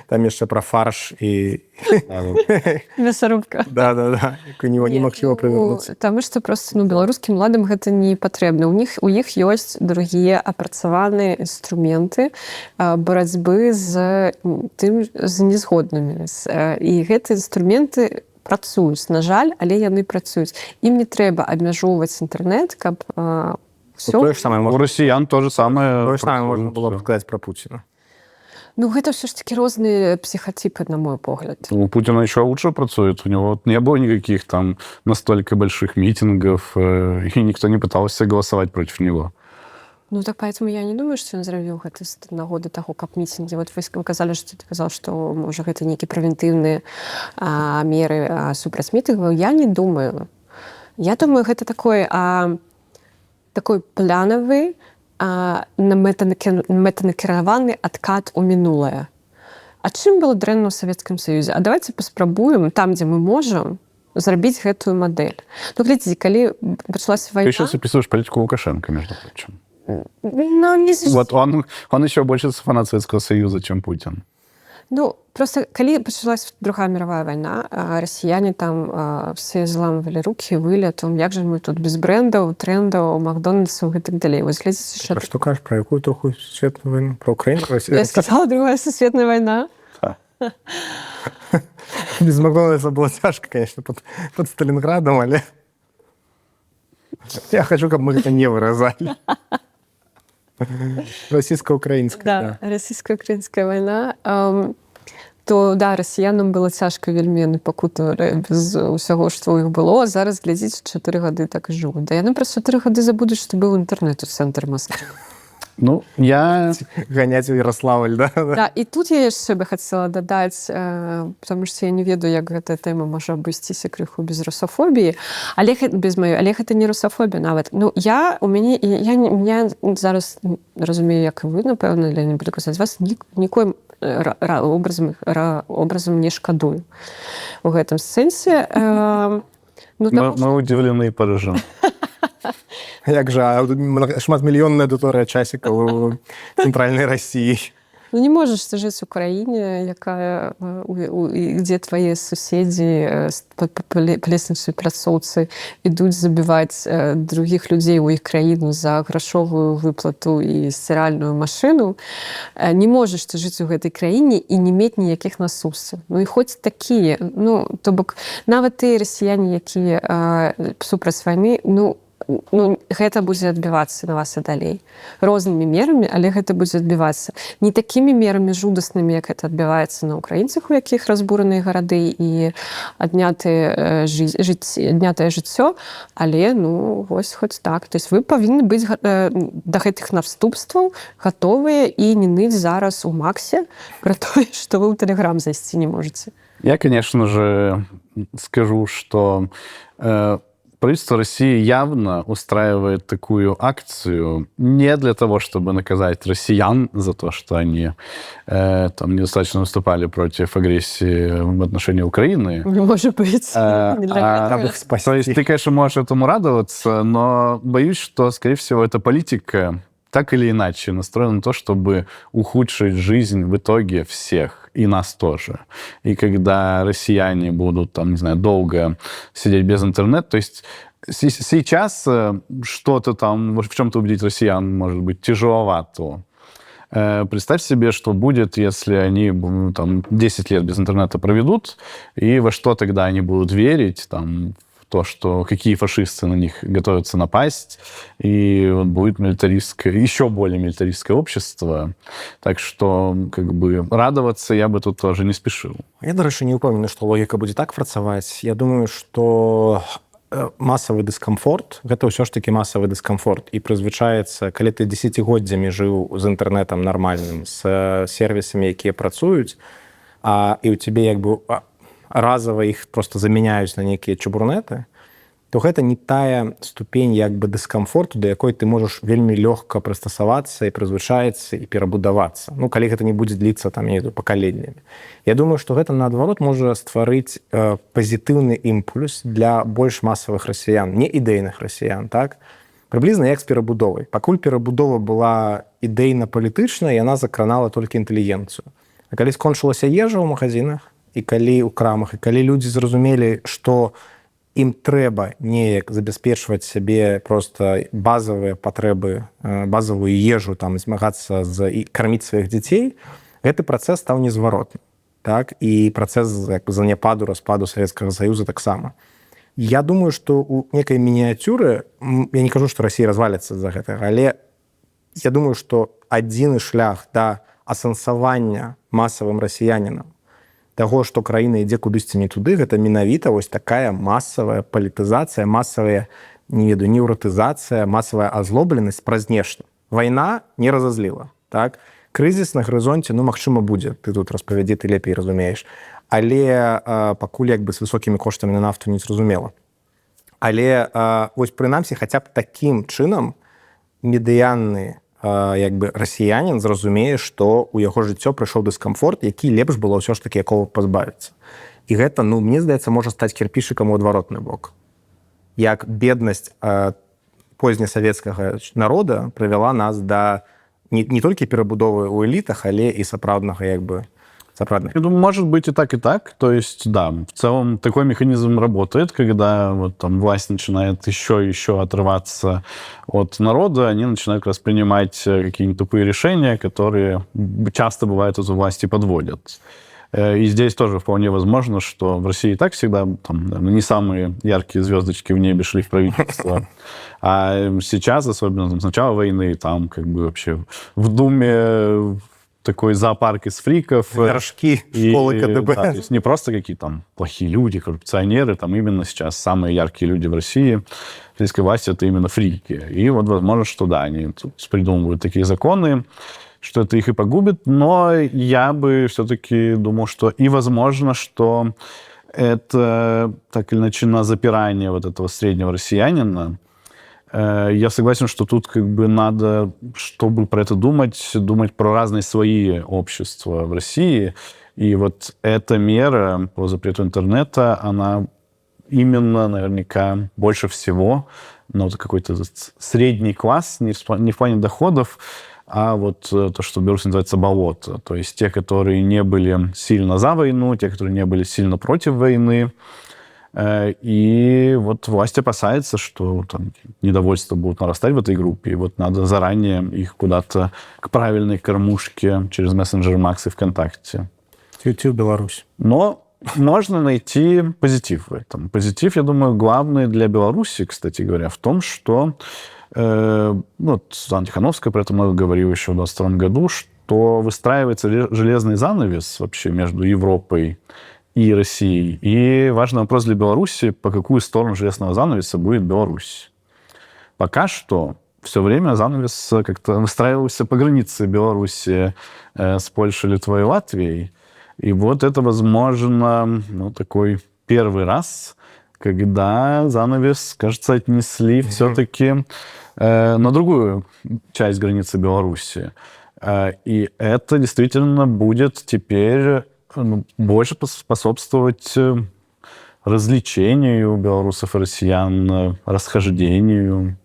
[SPEAKER 2] Там яшчэ пра фарш і
[SPEAKER 1] Мясорубка.
[SPEAKER 2] Да, якую немагчыма правернуць.
[SPEAKER 1] Таму што просто, ну, беларускім уладам гэта не патрэбна. У іх ёсць другія апрацаваныя інструменты барацьбы з тым, з незгоднымі. І гэтыя інструменты працуюць, на жаль, але яны працуюць. Ім не трэба абмяжоўваць інтэрнэт, каб
[SPEAKER 2] всё. Тое ж самае
[SPEAKER 3] У
[SPEAKER 2] можна,
[SPEAKER 3] россиян то же самое.
[SPEAKER 2] Тое ж самае можна было б сказаць пра Пуціна.
[SPEAKER 1] Ну, гэта ўсё ж таки розныя псіхатипы, на мой погляд.
[SPEAKER 3] У Путина еще лучше працует. У него не было никаких там настолько больших митингов, и никто не пытался голосовать против него.
[SPEAKER 1] Ну так, поэтому я не думаю, што ён зрабіў гэта з нагоды таго, каб мітынгі. Вот вы казалі, што ты казал, што можа, гэта нейкі прэвентыўныя меры супраць мітынгаў. Я не думаю. Я думаю, гэта такой планавы, на мэтанакіраваны адкат у мінулае. А чым было дрэнна ў Савецкім Саюзе? А давайте паспрабуем там, дзе мы можам, зрабіць гэтую мадэль. Ну, глядзіце, калі пачалася
[SPEAKER 3] Ты
[SPEAKER 1] вайна.
[SPEAKER 3] сейчас описываешь политику Лукашенко, между прочим.
[SPEAKER 1] Ну, не
[SPEAKER 3] Вот он еще больше фанат Советского Союза, чем Путин.
[SPEAKER 1] Ну, просто калі пачалась Другая мировая война, расіяне там все заламывалі руки, выли о том, як же мы тут без брендаў, трендаў, Макдональдсаў і так далей. Вось глядзіце,
[SPEAKER 2] Пра што кажаш, пра якую Другую сусветную вайну? Пра Украіну?
[SPEAKER 1] Я сказала: Другая сусветная война.
[SPEAKER 3] Да.
[SPEAKER 2] Без Макдональдса было цяжка, конечно, под Сталинградом, але я хочу, каб мы гэта не выразалі. Расійска-украінская.
[SPEAKER 1] Да, расійска-украінская вайна. То да, расіянам было цяжка вельмі, яны пакутавалі без усяго, што ў іх было. А зараз, глядзіце, 4 гады так і жывуць. Да яны праз 4 гады забудуць, што быў інтэрнэт у цэнтры Москвы.
[SPEAKER 3] Ну, я.
[SPEAKER 2] Ганяць у Ярославль, да?
[SPEAKER 1] Да, і тут я яшчэ бы хацела дадаць, потому что я не ведаю, як гэтая тэма можа абысціся крыху без русафобіі, але без маёй, але гэта не русафобія нават. Ну, я у мяне я не меня зараз разумею, як і вы, напэўна, для не буду казаць вас нікоім образом не шкадую у гэтым сэнсе. Ну,
[SPEAKER 3] Мы,
[SPEAKER 1] таму,
[SPEAKER 3] мы удивлены и поражены.
[SPEAKER 2] Як жа, шматмільённая аўдыторыя часікаў у цэнтральнай Расіі.
[SPEAKER 1] Ну, не можаш ты жыць у краіне, якая і дзе твае суседзі па лесніцу і пляцоўцы ідуць забіваць другіх людзей у іх краіну за грашовую выплату і сціральную машыну. Не можаш ты жыць у гэтай краіне і не мець ніякіх наступстваў. Ну і хоць такія, ну, то бок нават тыя расіяне, якія супраць вайны, ну, гэта будзе адбівацца на вас і далей рознымі мерамі, але гэта будзе адбівацца не такімі мерамі жудаснымі, як это адбіваецца на украінцах, у якіх разбураныя гарады і адняты аднятае жыццё, але, ну, вось хоць так. То есть вы павінны быць да гэтых наступстваў гатовыя і не ныць зараз у Максе про тое, што вы ў тэлеграм зайсці не можете.
[SPEAKER 3] Я, конечно же, скажу, что правительство России явно устраивает такую акцию не для того, чтобы наказать россиян за то, что они там недостаточно выступали против агрессии в отношении Украины.
[SPEAKER 1] Не может быть. Не для этого.
[SPEAKER 2] Каб их спасти.
[SPEAKER 3] То есть ты, конечно, можешь этому радоваться, но боюсь, что, скорее всего, эта политика так или иначе настроена на то, чтобы ухудшить жизнь в итоге всех, и нас тоже. И когда россияне будут, там, не знаю, долго сидеть без интернета, то есть сейчас что-то там, в чем-то убедить россиян может быть тяжеловато. Представь себе, что будет, если они там 10 лет без интернета проведут, и во что тогда они будут верить, там, в то, что какие фашисты на них готовятся напасть, и вот будет милитаристское, еще более милитаристское общество. Так что, как бы, радоваться я бы тут тоже не спешил.
[SPEAKER 2] Я, дарэчы, не ўпэўнены, што логіка будзе так працаваць. Я думаю, што масавы дыскамфорт — гэта ўсё ж такі масавы дыскамфорт, і прызвычаецца, калі ты дзесяцігоддзямі жыў з інтэрнэтам нармальным, з сервісамі, якія працуюць, і у цябе як бы разава іх просто замяняюць на нейкія чабурнеты, то гэта не тая ступень як бы дыскамфорту, да якой ты можаш вельмі лёгка прыстасавацца і прызвычаецца і перабудавацца. Ну, калі гэта не будзе дліцца там, не ведаю, пакаленнямі. Я думаю, што гэта, наадварот, можа стварыць пазітыўны імпульс для больш масавых расіян, не ідэйных расіян, так? Прыблізна як з перабудовай. Пакуль перабудова была ідэйна-палітычная, яна закранала толькі інтэлігенцыю. А калі скончылася ежа ў магазинах і калі ў крамах, і калі людзі зразумелі, што ім трэба неяк забяспечваць сябе, просто базавыя патрэбы, базавую ежу, там, змагацца з і карміць сваіх дзяцей, гэты працэс стаў незваротным. Так, і працэс як бы заняпаду, распаду Савецкага Саюза таксама. Я думаю, што у некай мініяцюры, я не кажу, што Расія разваліцца з-за гэтага, але я думаю, што адзіны шлях да асэнсавання масавым расіянінам таго, што краіна ідзе кудысьці не туды, гэта менавіта вось такая масавая палітызацыя, масавая, не ведаю, неўратызацыя, масавая азлобленасць праз нешта. Вайна не разазліла, так? Крызіс на гарызонце, ну, магчыма, будзе. Ты тут распавядзі, ты лепей разумееш. Але пакуль як бы з высокімі коштамі на нафту не зразумела. Але вось прынамсі хаця б такім чынам медыянны як бы расіянин зразумее, што ў яго жыццё прыйшоў дыскамфорт, які лепш было ўсё ж такі якога пазбавіцца. І гэта, ну, мне здаецца, можа стаць кірпішыкам у адваротны бок. Як беднасць познесавецкага народа прывяла нас да не толькі перабудовы ў элітах, але і сапраўднага, як бы, сапраўдных.
[SPEAKER 3] Я думаю, может быть и так, и так. То есть, да, в целом такой механизм работает, когда вот там власть начинает еще и еще отрываться от народа, они начинают как раз принимать какие-нибудь тупые решения, которые часто бывают эту власть и подводят. И здесь тоже вполне возможно, что в России и так всегда там, наверное, не самые яркие звездочки в небе шли в правительство. А сейчас, особенно там, с начала войны, там как бы вообще в Думе такой зоопарк из фриков.
[SPEAKER 2] Горшки школы КДБ.
[SPEAKER 3] Да, то есть не просто какие-то там плохие люди, коррупционеры, там именно сейчас самые яркие люди в России, российской власти, это именно фрики. И вот возможно, что да, они тут придумывают такие законы, что это их и погубит, но я бы все-таки думал, что и возможно, что это так или иначе на запирание вот этого среднего россиянина. Я согласен, что тут как бы надо, чтобы про это думать, думать про разные слои общества в России. И вот эта мера по запрету интернета, она именно наверняка больше всего на вот какой-то средний класс, не в плане доходов, а вот то, что в Беларуси называется болото. То есть те, которые не были сильно за войну, те, которые не были сильно против войны. И вот власть опасается, что там недовольство будут нарастать в этой группе, и вот надо заранее их куда-то к правильной кормушке через мессенджер Макс и ВКонтакте.
[SPEAKER 2] YouTube Беларусь.
[SPEAKER 3] Но можно найти позитив в этом. Позитив, я думаю, главный для Беларуси, кстати говоря, в том, что ну, вот Светлана Тихановская про это много говорила еще в 2022 году, что выстраивается железный занавес вообще между Европой и Россией. И важный вопрос для Беларуси, по какую сторону железного занавеса будет Беларусь. Пока что все время занавес как-то выстраивался по границе Беларуси с Польшей, Литвой и Латвией. И вот это, возможно, ну, такой первый раз, когда занавес, кажется, отнесли все-таки на другую часть границы Беларуси. И это действительно будет теперь, ну, больше способствовать развлечению белорусов и россиян, расхождению.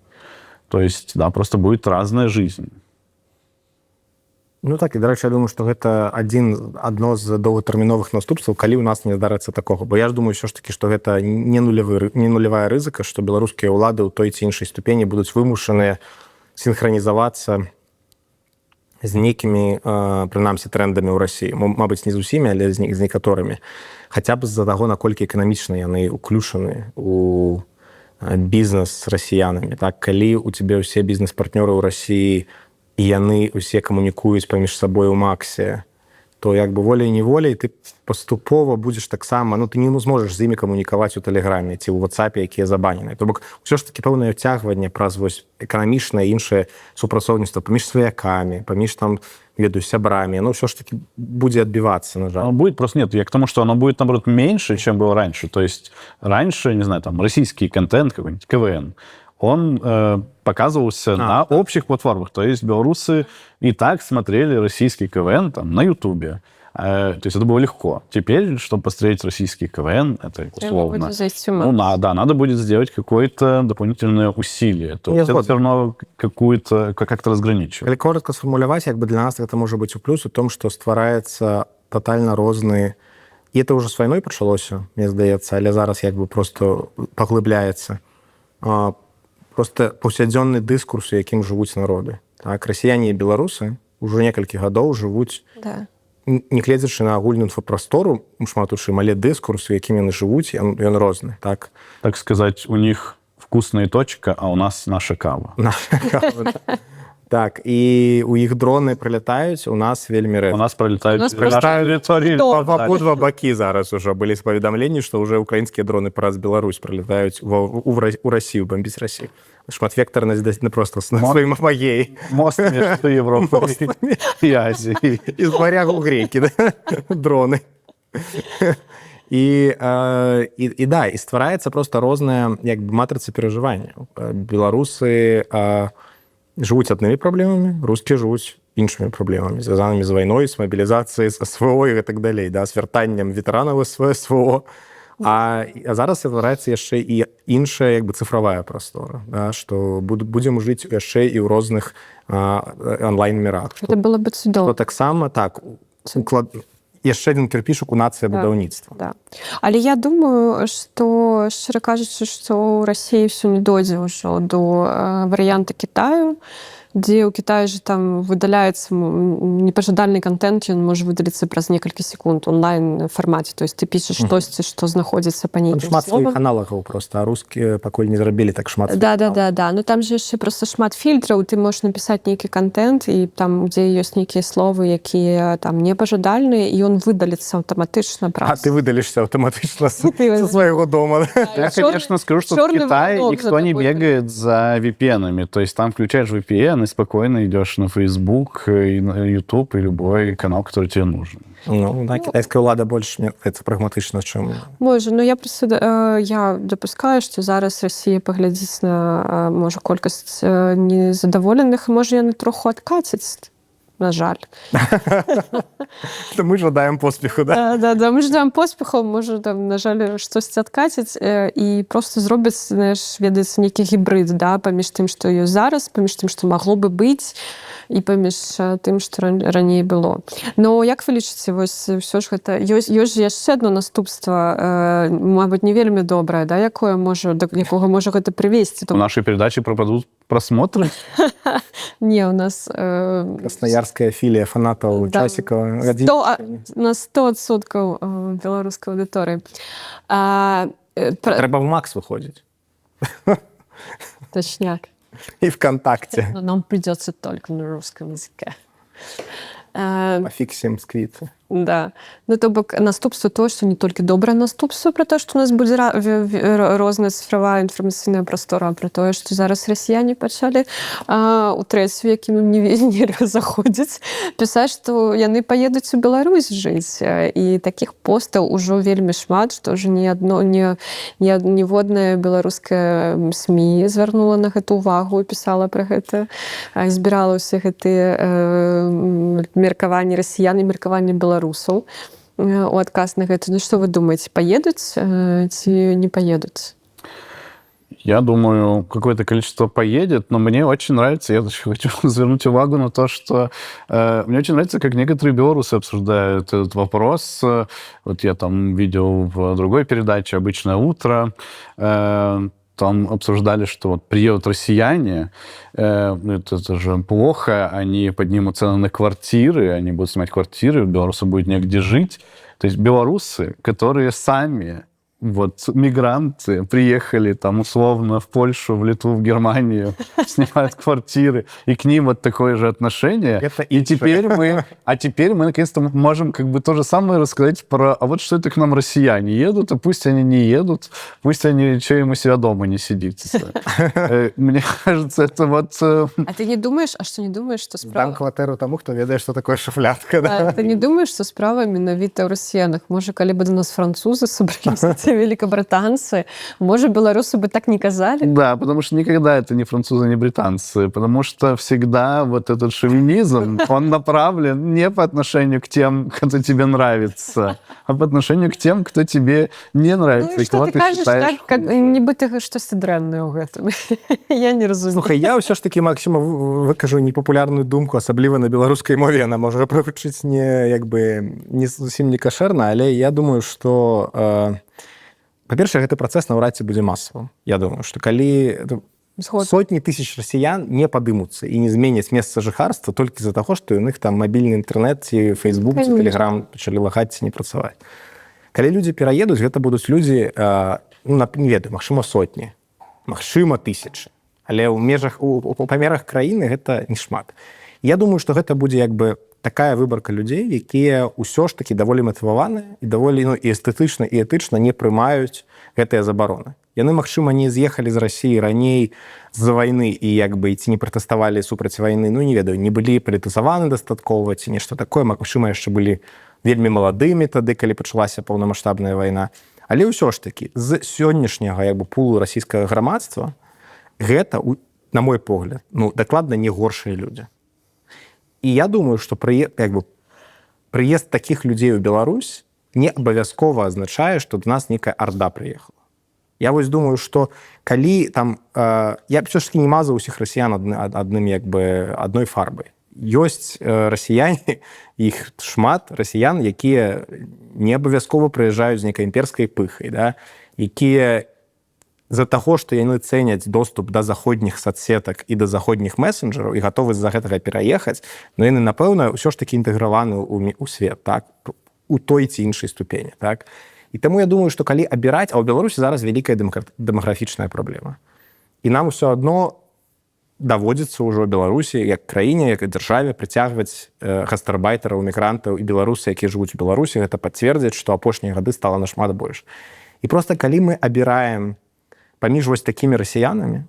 [SPEAKER 3] То есть, да, просто будет разная жизнь.
[SPEAKER 2] Ну так, і, дарэчы, я думаю, што гэта адно з доўгатэрміновых наступстваў, калі ў нас не здарыцца такога. Бо я ж думаю ўсё ж такі, што гэта не нулявая рызыка, што беларускія ўлады ў той ці іншай ступені будуць вымушаныя сінхранізавацца з нейкімі, прынамсі, трэндамі ў Расіі. Мабыць, не з усімі, але з некаторымі. Хаця б з-за таго, наколькі эканамічна яны ўключаны у бізнес з расіянамі. Так, калі у цябе ўсе бізнес-партнёры ў Расіі і яны ўсе камунікуюць паміж сабой у Максе, то як бы волей-неволей ты паступова будзеш таксама, ну, ты не зможаш з імі камунікаваць у Тэлеграме ці ў WhatsApp, якія забанены. То бок ўсё ж такі пэўнае ўцягванне праз вось эканамічнае, іншае супрацоўніцтва паміж сваякамі, паміж там ведаю, сябрамі, ну, ўсё ж таки будзе адбівацца, на жаль.
[SPEAKER 3] Оно будет, просто нет, я к тому, что оно будет, наоборот, меньше, чем было раньше. То есть раньше, не знаю, там, российский контент, какой-нибудь КВН, он показывался на общих платформах. То есть белорусы и так смотрели российский КВН там, на Ютубе. То есть это было легко. Теперь, чтобы посмотреть российский КВН, это условно.
[SPEAKER 1] Будзе зайсці ў
[SPEAKER 3] Ну, да, надо будет сделать какое-то дополнительное усилие. То
[SPEAKER 2] Я
[SPEAKER 3] есть это
[SPEAKER 2] згоден.
[SPEAKER 3] все равно какую-то, как-то разграничивает.
[SPEAKER 2] Калі коротко сфармуляваць, як бы для нас гэта можа быць у плюс у том, што ствараецца тотальна розны, і это ўжо з вайной пачалося, мне здаецца, але зараз як бы просто паглыбляецца просто паўсядзённы дыскурс, у якім жывуць народы. Так, расіяне і беларусы ўжо некалькі гадоў жывуць, не гледзячы на агульную інфапрастору шмат у чым, але дыскурс, у якім яны жывуць, ён розны, так.
[SPEAKER 3] Так сказать, у них «Вкусно и точка», а у нас «Наша кава».
[SPEAKER 2] «Наша кава», да. Так, і у іх дроны прылятаюць, у нас вельмі
[SPEAKER 3] У
[SPEAKER 2] рэдка.
[SPEAKER 3] нас пролетают
[SPEAKER 1] У нас
[SPEAKER 3] на нашей
[SPEAKER 1] просто
[SPEAKER 3] территории.
[SPEAKER 1] Что?
[SPEAKER 2] В абодва бакі зараз уже былі паведамленні, што ўжо украінскія дроны праз Беларусь прылятаюць у Россию бомбіць Россию. Шматвектарнасць даць, ну, просто на сваім апагеі.
[SPEAKER 3] Мост между Европой и Азией.
[SPEAKER 2] Из варяг у грекі, да? Дроны. І да, і ствараецца просто розная як бы матрыца перажывання. Беларусы жывуць аднымі праблемамі, рускія жывуць іншымі праблемамі, звязанымі з вайной, з мабілізацыяй, з СВО і так далей, да, з вяртаннем ветэранаў СВО. А зараз ствараецца яшчэ і іншая як бы цифравая прастора, да, што будзем жыць яшчэ і ў розных онлайн-мирах.
[SPEAKER 1] Это было бы
[SPEAKER 2] Што
[SPEAKER 1] цудоўна.
[SPEAKER 2] таксама так уклад яшчэ адзін кірпішак у нацыя будаўніцтва.
[SPEAKER 1] Да. Але я думаю, што, шчыра кажучы, што ў Расіі ўсё не дойдзе ўжо до варыянта Кітаю, дзе ў Кітаі же там выдаляецца непажадальны контент, ён можа выдаліцца праз некалькі секунд онлайн фармаце. То есть ты пішаш штосьці, што знаходзіцца па
[SPEAKER 2] Там
[SPEAKER 1] нейкім
[SPEAKER 2] шмат сваіх
[SPEAKER 1] словам.
[SPEAKER 2] аналагаў просто, а рускія пакуль не зрабілі так шмат сваіх
[SPEAKER 1] Да. Ну, там же яшчэ просто шмат фільтраў, ты можаш напісаць нейкі контент, і там, дзе ёсць нейкія словы, якія там непажадальныя, і ён выдаліцца аўтаматычна
[SPEAKER 2] А
[SPEAKER 1] праз.
[SPEAKER 2] ты выдалішся аўтаматычна
[SPEAKER 1] Ты
[SPEAKER 2] са свайго дома.
[SPEAKER 3] Я, конечно, скажу, что в
[SPEAKER 1] чёрный
[SPEAKER 3] Китае
[SPEAKER 1] волок
[SPEAKER 3] никто
[SPEAKER 1] за
[SPEAKER 3] не
[SPEAKER 1] тобой.
[SPEAKER 3] бегает за VPN-ами. То есть там включаешь VPN и спокойно идешь на Facebook, и на YouTube, и любой канал, который тебе нужен.
[SPEAKER 2] Ну, да, кітайская ўлада больш, мне здаецца, прагматычна, чым
[SPEAKER 1] Можа, ну, я просто я дапускаю, што зараз Расія паглядзіць на можа, колькасць незадаволеных, можа, яны троху адкацяць, на жаль.
[SPEAKER 2] То мы жадаем поспеху, да?
[SPEAKER 1] Да, мы ждаем поспеху, можа, там, на жаль, штосьці адкаціць і просто зробяць, знаеш, ведаецца, нейкі гібрыд, да, паміж тым, што ёсць зараз, паміж тым, што магло бы быць, і паміж тым, што раней было. Но як вы лічыце, вось ўсё ж гэта ёсць жа яшчэ одно наступства, мабыць, не вельмі добрае, да, якое можа, да якога можа гэта прывесці?
[SPEAKER 3] У нашей передачи пропадут просмотры?
[SPEAKER 1] Не, у нас
[SPEAKER 2] Красноярская філія фанатаў
[SPEAKER 1] Да.
[SPEAKER 2] Часікова.
[SPEAKER 1] 100, на 100% беларускай аўдыторыі.
[SPEAKER 2] Трэба в Макс выходзіць.
[SPEAKER 1] Точняк.
[SPEAKER 2] І ВКонтакте.
[SPEAKER 1] Но нам придется только на русском языке.
[SPEAKER 2] Пофиксим сквиты.
[SPEAKER 1] Да. Ну, то бок наступства то, што не толькі добрае наступства пра то, што у нас будзе розная цифравая інфармацыйная прастора, а пра тое, што зараз расіяне пачалі у трэцю, якім ім не нельга заходзіць, пісаць, што яны паедуць у Беларусь жыць. І такіх постаў ужо вельмі шмат, што ўжо ні адно не ні ніводная беларуская СМІ звярнула на гэту увагу і пісала пра гэта, збірала ўсе гэтыя меркаванні расіян і меркаванні беларусаў у адказ на гэта. Ну, што вы думаеце, паедуць ці не паедуць?
[SPEAKER 3] Я думаю, какое-то количество поедет, но мне очень нравится, я даже хочу звернуть увагу на то, что мне очень нравится, как некоторые белорусы обсуждают этот вопрос. Вот я там видел в другой передаче «Обычное утро», там обсуждали, что вот приедут россияне, ну, это же плохо, они поднимут цены на квартиры, они будут снимать квартиры, белорусам будет негде жить. То есть белорусы, которые сами вот мигранты приехали там условно в Польшу, в Литву, в Германию, снимают квартиры, и к ним вот такое же отношение.
[SPEAKER 2] Это
[SPEAKER 3] И теперь мы, а теперь мы наконец-то можем как бы то же самое рассказать про, а вот что это к нам россияне едут, а пусть они не едут, пусть они, что им у себя дома не сидится. Мне кажется, это вот.
[SPEAKER 1] А ты не думаешь, а что, не думаешь, что
[SPEAKER 2] Здам
[SPEAKER 1] справа
[SPEAKER 2] кватэру таму, хто ведае, што такое шуфлятка, да?
[SPEAKER 1] А ты не думаешь, что справа менавіта ў расіянах? Можа, калі бы до нас французы сабраліся ці великабрытанцы, можа, беларусы бы так не казалі?
[SPEAKER 3] Да, потому что никогда это не французы, не британцы, потому что всегда вот этот шовинизм, он направлен не по отношению к тем, кто тебе нравится, а по отношению к тем, кто тебе не нравится
[SPEAKER 1] Ну, і
[SPEAKER 3] и
[SPEAKER 1] што
[SPEAKER 3] кого
[SPEAKER 1] ты
[SPEAKER 3] ты
[SPEAKER 1] кажаш
[SPEAKER 3] считаешь
[SPEAKER 1] так, как,
[SPEAKER 3] хуже.
[SPEAKER 1] нібыта штосьці дрэннае ў гэтым. Я не разумею.
[SPEAKER 2] Слухай, я ўсё ж таки, Максима, выкажу непапулярную думку, асабліва на беларускай мове яна можа прагучыць не як бы не зусім не кашэрна, але я думаю, что па-першае, гэты працэс наўрад ці будзе масавым. Я думаю, что калі, ну,
[SPEAKER 1] Згодна.
[SPEAKER 2] сотні тысяч расіян не падымуцца і не зменяць месца жыхарства толькі з-за таго, што у них там мабільны інтэрнэт ці Facebook ці
[SPEAKER 1] Конечно.
[SPEAKER 2] Телеграм пачалі лагаць ці не працаваць. Калі людзі пераедуць, гэта будуць людзі, ну, не ведаю, магчыма, сотні, магчыма, тысячы, але ў межах у памерах краіны гэта не шмат. Я думаю, что гэта будзе як бы такая выбарка людзей, якія ўсё ж таки даволі матываваныя і даволі, ну, і эстэтычна, і этычна не прымаюць гэтыя забароны. Яны, магчыма, не з'ехалі з Расіі раней з-за вайны і як бы ці не пратэставалі супраць вайны, ну, не ведаю, не былі палітызаваны дастаткова ці нешта такое, магчыма, яшчэ былі вельмі маладымі тады, калі пачалася паўнамасштабная вайна. Але ўсё ж таки з сённяшняга як бы пулу расійскага грамадства гэта, на мой погляд, ну, дакладна не горшыя людзі. І я думаю, что як бы прыезд такіх людзей у Беларусь не абавязкова азначае, што до нас некая арда прыехала. Я вось думаю, что калі там я б все ж таки не мазаў усіх расіян адным як бы адной фарбай. Ёсць расіяне, іх шмат расіян, якія не абавязкова прыязджаюць з нейкай імперскай пыхай, да, якія з-за таго, што яны цэняць доступ да заходніх сацсетак і да заходніх месенджераў і гатовы з-за гэтага пераехаць, но яны, напэўна, ўсё ж такі інтэграваны ў свет, так, у той ці іншай ступені, так. І таму я думаю, што калі абіраць, а ў Беларусі зараз вялікая дэмаграфічная праблема. І нам усё адно даводзіцца ўжо Беларусі як краіне, як і дзяржаве прыцягваць гастарбайтараў, мігрантаў, і беларусы, якія жывуць у Беларусі, гэта пацвердзяць, што апошнія гады стала нашмат больш. І просто калі мы абіраем паміж вось такімі расіянамі,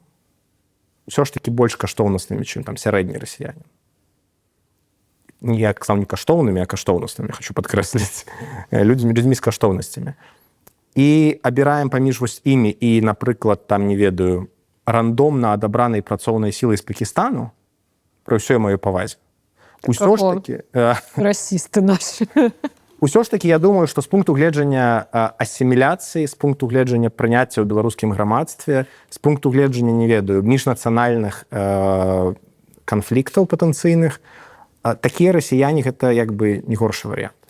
[SPEAKER 2] ўсё ж таки больш каштоўнаснымі, чым там сярэдні расіянін. Не, я сказал не каштоўнымі, а каштоўнаснымі, хочу падкрэсліць, людзьмі з каштоўнасцямі. І абіраем паміж вось імі і, напрыклад, там, не ведаю, рандомна адабранай працоўнай сілай з Пакістану, пры ўсёй маёй павазе, усё ж
[SPEAKER 1] Каго?
[SPEAKER 2] таки
[SPEAKER 1] Расісты наши.
[SPEAKER 2] Усё ж таки я думаю, што з пункту гледжання асіміляцыі, з пункту гледжання прыняцця ў беларускім грамадстве, з пункту гледжання, не ведаю, міжнацыянальных канфліктаў патэнцыйных, такія расіяне гэта як бы не горшы варыянт.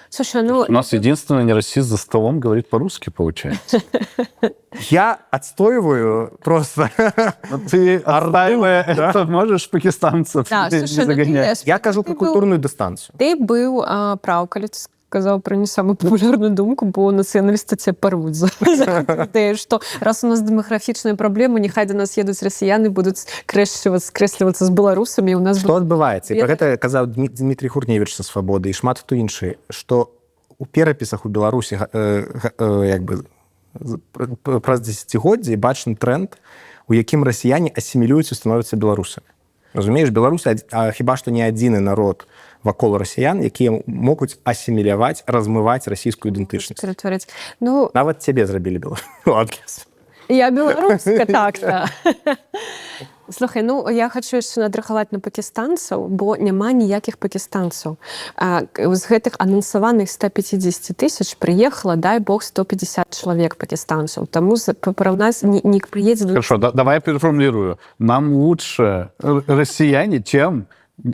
[SPEAKER 1] Слушай, ну
[SPEAKER 3] У нас единственный не расист за столом говорит по-русски, получается.
[SPEAKER 2] Я отстойваю просто
[SPEAKER 3] Но ты, отстаивая это, можешь пакистанцев
[SPEAKER 1] Да,
[SPEAKER 3] не
[SPEAKER 1] слушай, ну, ты,
[SPEAKER 3] загонять.
[SPEAKER 2] Я кажу про
[SPEAKER 1] ты
[SPEAKER 2] культурную дыстанцыю.
[SPEAKER 1] Ты быў праў, калі ты сказаў пра не самую папулярную думку, бо нацыяналісты цябе парвуць за гэтую ідэю, што раз у нас дэмаграфічныя праблемы, няхай да нас едуць расіяны, будуць скрэшчвацца, скрэслівацца з беларусамі, у нас
[SPEAKER 2] Што адбываецца, і
[SPEAKER 1] Я
[SPEAKER 2] пра гэта казаў Дмітрий Гурневич са Свабоды і шмат хто іншы, што у перапісах у Беларусі як бы праз дзесяцігоддзі бачны тренд, у якім расіяне асімілююцца, становяцца беларусамі. Разумееш, беларусы хіба што не адзіны народ вакол расіян, якія могуць асіміляваць, размываць расійскую ідэнтычнасць.
[SPEAKER 1] Ператварыць. Ну,
[SPEAKER 2] Нават цябе зрабілі беларус.
[SPEAKER 1] Я беларуска, так, так. Слухай, ну я хочу яшчэ надрахаваць на пакістанцаў, бо няма ніякіх пакістанцаў. З гэтых анансаваных 150 тысяч прыехала, дай бог, 150 чалавек пакістанцаў. Таму параўнаць не прыедзе
[SPEAKER 3] Хорошо, да, давай я переформулирую. Нам лучше россияне, чем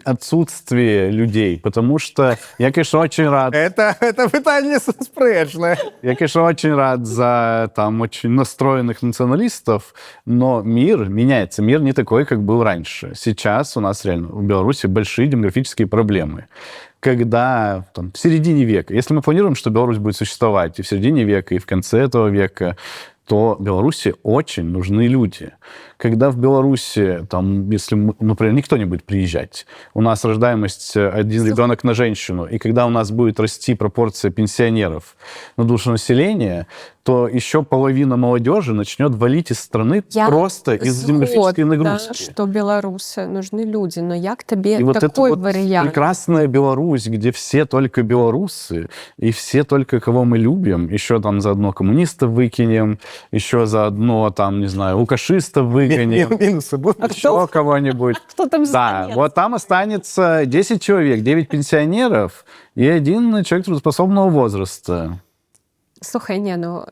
[SPEAKER 3] Отсутствие людей, потому что я, конечно, очень рад.
[SPEAKER 2] Это пытанне спрэчнае.
[SPEAKER 3] Я, конечно, очень рад за там очень настроенных националистов, но мир меняется. Мир не такой, как был раньше. Сейчас у нас реально в Беларуси большие демографические проблемы. Когда там, в середине века, если мы планируем, что Беларусь будет существовать и в середине века, и в конце этого века, то Беларуси очень нужны люди. Когда в Беларуси, там, если, например, никто не будет приезжать, у нас рождаемость один ребенок на женщину, и когда у нас будет расти пропорция пенсионеров на душу населения, то еще половина молодежи начнет валить из страны
[SPEAKER 1] Я
[SPEAKER 3] просто из-за демографической
[SPEAKER 1] згодна,
[SPEAKER 3] нагрузки.
[SPEAKER 1] Что беларусы нужны люди, но як табе
[SPEAKER 3] И вот это
[SPEAKER 1] такой
[SPEAKER 3] вот
[SPEAKER 1] вариант?
[SPEAKER 3] Прекрасная Беларусь, где все только белорусы, и все только кого мы любим, еще там заодно коммунистов выкинем, еще заодно там, не знаю, лукашистов выгоним,
[SPEAKER 2] Мінусы будут?
[SPEAKER 1] А
[SPEAKER 3] еще
[SPEAKER 1] кто,
[SPEAKER 3] кого-нибудь.
[SPEAKER 1] Кто там
[SPEAKER 3] Да,
[SPEAKER 1] застанется?
[SPEAKER 3] Вот там останется 10 человек, 9 пенсионеров и один человек трудоспособного возраста.
[SPEAKER 1] Слухай, не, ну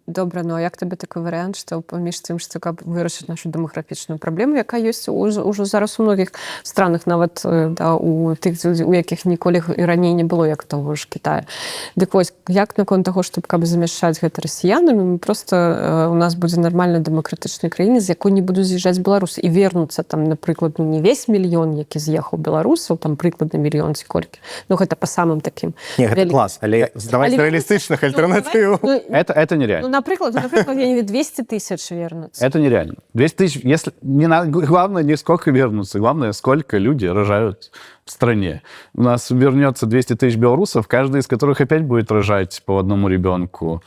[SPEAKER 1] добра, ну а як табе такой варыянт, што паміж тым, што каб вырашыць нашу дэмаграфічную праблему, якая ёсць ўжо зараз у многіх странах, нават да, у тых, у якіх ніколі і раней не было, як того ж Китая. Дык вось, як наконт таго, чтоб каб замяшчаць гэта расіянамі, мы просто у нас будзе нармальная дэмакратычная краіна, з якой не будуць з'язджаць беларусы і вернуцца там, напрыклад, ну, не весь мільён, які з'ехаў беларусаў, там прыкладна мільён ці колькі. Ну гэта па самым такім
[SPEAKER 2] Не, гэта
[SPEAKER 1] вялікім.
[SPEAKER 2] Клас, але давайте
[SPEAKER 1] Але
[SPEAKER 2] рэалістычных
[SPEAKER 1] Ну,
[SPEAKER 2] альтэрнатыў.
[SPEAKER 1] давай, ну,
[SPEAKER 3] Это нереально.
[SPEAKER 1] Ну, напрыклад, я не ведаю, 200 тысяч вернуцца.
[SPEAKER 3] Это нереально. 200 тысяч, если не надо, главное не сколько вернутся, главное, сколько люди рожают в стране. У нас вернется 200 тысяч белорусов, каждый из которых опять будет рожать по одному ребенку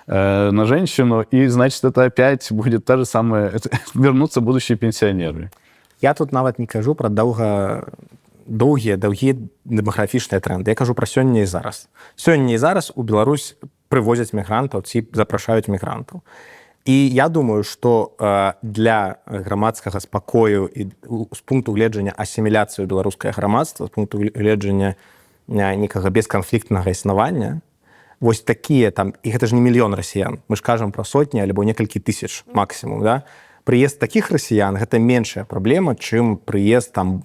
[SPEAKER 3] на женщину, и, значит, это опять будет та же самая, это, вернутся будущие пенсионеры.
[SPEAKER 2] Я тут нават не кажу пра доўгія даўгія дэмаграфічныя трэнды. Я кажу пра сёння і зараз. Сёння і зараз у Беларусь прывозяць мігрантаў ці запрашаюць мігрантаў. І я думаю, што для грамадскага спакою і з пункту гледжання асіміляцыі беларускае грамадства, з пункту гледжання некага бесканфліктнага існавання, вось такія там, і гэта ж не мільён расіян, мы ж кажам пра сотні альбо некалькі тысяч максимум, да? Прыезд такіх расіян — гэта меншая праблема, чым прыезд там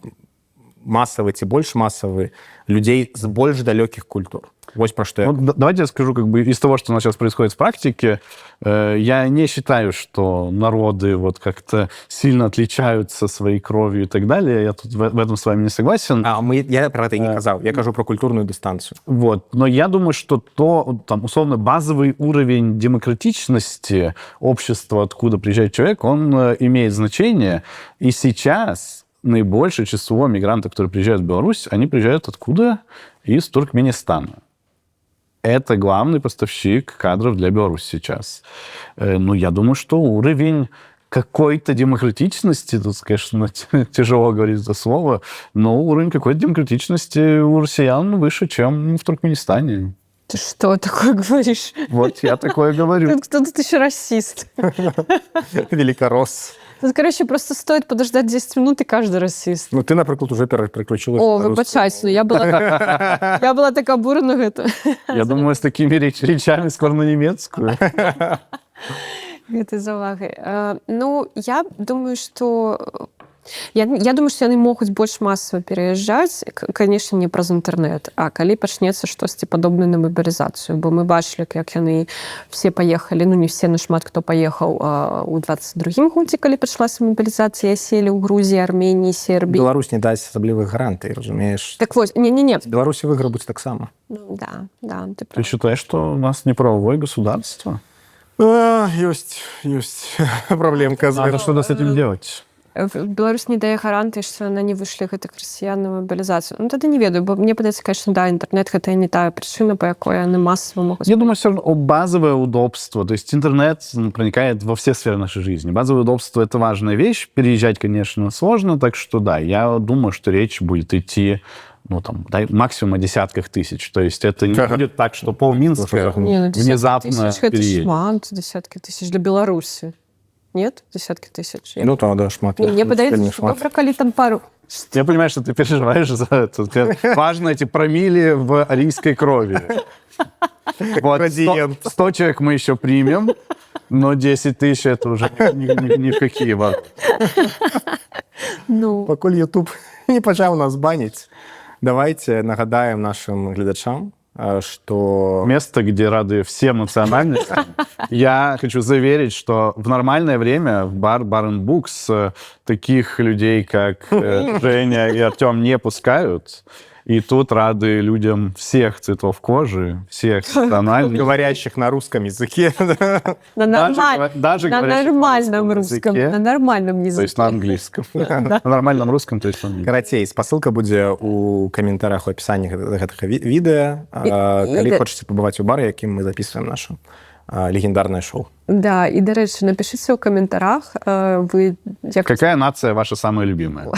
[SPEAKER 2] масавы ці больш масавы людзей з больш далёкіх культур. Вось пра што я.
[SPEAKER 3] Ну, давайте я скажу, как бы из того, что у нас сейчас происходит в практике, я не считаю, что народы вот как-то сильно отличаются своей кровью и так далее. Я тут в этом с вами не согласен.
[SPEAKER 2] А я пра гэта і не казаў. Я кажу пра культурную дыстанцыю.
[SPEAKER 3] Вот. Но я думаю, что то, там, условно, базовый уровень демократичности общества, откуда приезжает человек, он имеет значение. И сейчас наибольшее число мигрантов, которые приезжают в Беларусь, они приезжают откуда? Из Туркменистана. Это главный поставщик кадров для Беларуси сейчас. Ну, я думаю, что уровень какой-то демократичности, тут, конечно, тяжело говорить это слово, но уровень какой-то демократичности у россиян выше, чем в Туркменистане.
[SPEAKER 1] Ты что такое говоришь?
[SPEAKER 3] Вот я такое говорю.
[SPEAKER 1] Тут кто тут еще расист?
[SPEAKER 2] Великорос.
[SPEAKER 1] Тут, короче, просто стоит подождать 10 минут, и каждый расист.
[SPEAKER 2] Ну, ты, напрыклад, уже переключилась
[SPEAKER 1] О,
[SPEAKER 2] на русскую.
[SPEAKER 1] выбачайся, ну я была так абурана гэта.
[SPEAKER 3] Я думаю, с такими речами скоро на немецкую.
[SPEAKER 1] Гэтай заўвагай. Ну, я думаю, что я думаю, што яны могуць больш масава пераязджаць, конечно, не праз інтэрнэт, а калі пачнецца штосьці падобнае на мабілізацыю, бо мы бачылі, як яны все паехалі, ну не все, но шмат хто паехаў у 22 годзе, калі пачалася мабілізацыя, селі ў Грузіі, Арменіі, Сербіі.
[SPEAKER 2] Беларусь не дасць асаблівых гарантый, разумееш?
[SPEAKER 1] Так вось, не-не-не.
[SPEAKER 2] З Беларусі выграбуць таксама.
[SPEAKER 1] Ну, да, ты
[SPEAKER 3] Ты
[SPEAKER 1] прав.
[SPEAKER 3] считаешь, что у нас не правовое государство?
[SPEAKER 2] А, ёсць праблемка з
[SPEAKER 3] Надо
[SPEAKER 2] гэтым.
[SPEAKER 3] что-то с этим делать.
[SPEAKER 1] Беларусь не дае гарантыі, што яна не вышле гэтых расіян на мабілізацыю. Ну тады не ведаю, бо мне падаецца, конечно, да, інтэрнэт — гэта не тая прычына, па якой яны масава могуць.
[SPEAKER 3] Я думаю, все равно базовое удобство. То есть интернет проникает во все сферы нашей жизни. Базовое удобство — это важная вещь. Переезжать, конечно, сложно. Так что да, я думаю, что речь будет идти, ну, там, дай, максимум о десятках тысяч. То есть это не будет так, что пол-Минска
[SPEAKER 1] Не, ну, десяткі
[SPEAKER 3] внезапно
[SPEAKER 1] тысяч — гэта
[SPEAKER 3] переедет.
[SPEAKER 1] шмат, десяткі тысяч для Беларусі. Нет? Десяткі тысяч.
[SPEAKER 2] Ну, то, да, шмат.
[SPEAKER 1] Не, мне падаецца,
[SPEAKER 2] Вельмі
[SPEAKER 1] што
[SPEAKER 2] шмат.
[SPEAKER 1] добра, калі там пару.
[SPEAKER 3] Я понимаю, что ты переживаешь за это. Тебе важно эти промилле в арийской крови. Вот,
[SPEAKER 2] Градиент.
[SPEAKER 3] 100 человек мы еще примем, но 10 тысяч — это уже ни в какие ворота.
[SPEAKER 1] Ну,
[SPEAKER 2] Пакуль YouTube Не пачаў нас баніць. Давайте нагадаем нашим гледачам, что
[SPEAKER 3] Место, где рады всем национальностям. Я хочу заверить, что в нормальное время в бар Bar and Books таких людей, как Женя и Артем, не пускают. И тут рады людям всех цветов кожи, всех национальностей.
[SPEAKER 2] Говорящих на русском языке.
[SPEAKER 1] На,
[SPEAKER 3] Даже
[SPEAKER 1] на
[SPEAKER 3] говорящих на
[SPEAKER 1] нормальном
[SPEAKER 3] русском
[SPEAKER 1] русском,
[SPEAKER 3] языке.
[SPEAKER 1] на нормальном
[SPEAKER 3] То
[SPEAKER 1] языке.
[SPEAKER 3] есть на английском. На нормальном русском, то есть на английском.
[SPEAKER 2] Карацей, спасылка будзе у каментарах у апісанні гэтага відэа, калі хочаце пабываць у бары, якім мы записываем нашу легендарнае шоу.
[SPEAKER 1] Да, і, дарэчы, напішыце ў каментарах, вы як
[SPEAKER 3] Какая нация ваша самая любимая?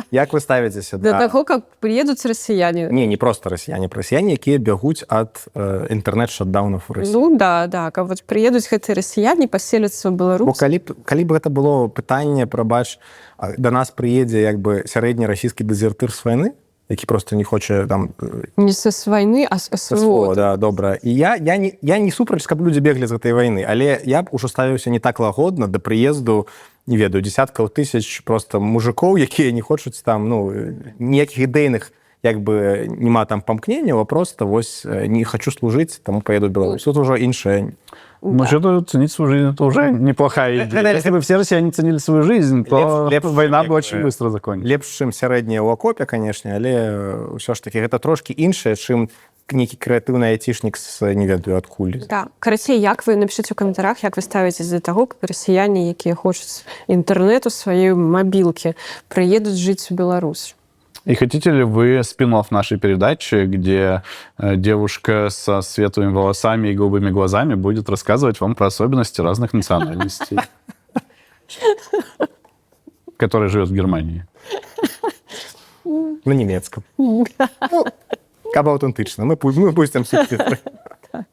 [SPEAKER 2] Як вы ставіцеся
[SPEAKER 1] до
[SPEAKER 2] да...
[SPEAKER 1] таго, как прыедуць расіяне?
[SPEAKER 2] Не, не просто расіяне, расіяне, якія бягуць ад інтэрнэт-шатдаунов у Росіі.
[SPEAKER 1] Ну да, каб вот прыедуць гэтыя расіяне, паселяцца ў
[SPEAKER 2] Бо
[SPEAKER 1] Беларусь.
[SPEAKER 2] калі б гэта было пытанне, прабач, да нас прыедзе як бы сярэдні расійскі дэзертыр з вайны, які просто не хоча там
[SPEAKER 1] Не с войны, а с
[SPEAKER 2] СВО,
[SPEAKER 1] СВО.
[SPEAKER 2] Да, добра. І я не супраць, каб людзі беглі з гэтай вайны, але я б ужо ставіўся не так лагодна да прыезду, не ведаю, десяткаў тысяч просто мужикоў, якія не хочуць там, ну, ніякіх ідэйных як бы няма там памкненняў, а просто вось не хочу служыць, таму поеду в Беларусь. Тут ужо іншае.
[SPEAKER 3] Ну, что-то ценить свою жизнь, это уже неплохая идея. Если бы все россияне ценили свою жизнь, то война бы очень быстро закончилась.
[SPEAKER 2] Лепш, чым сярэдняя ў акопе, канешне, але ўсё ж таки гэта трошкі іншае, чым нейкі крэатыўны айцішнік з не ведаю адкуль.
[SPEAKER 1] Да. Карацей, як вы, напішыце ў каментарах, як вы ставіцеся да таго, каб расіяне, якія хочуць інтэрнэту сваёй мабілкі, прыедуць жыць у Беларусь.
[SPEAKER 3] И хотите ли вы спин нашей передачи, где девушка со светлыми волосами и голубыми глазами будет рассказывать вам про особенности разных национальностей, которая живет в Германии?
[SPEAKER 2] На нямецкам. Ну, каб аўтэнтычна. Мы пусцім субтитры.
[SPEAKER 1] Так.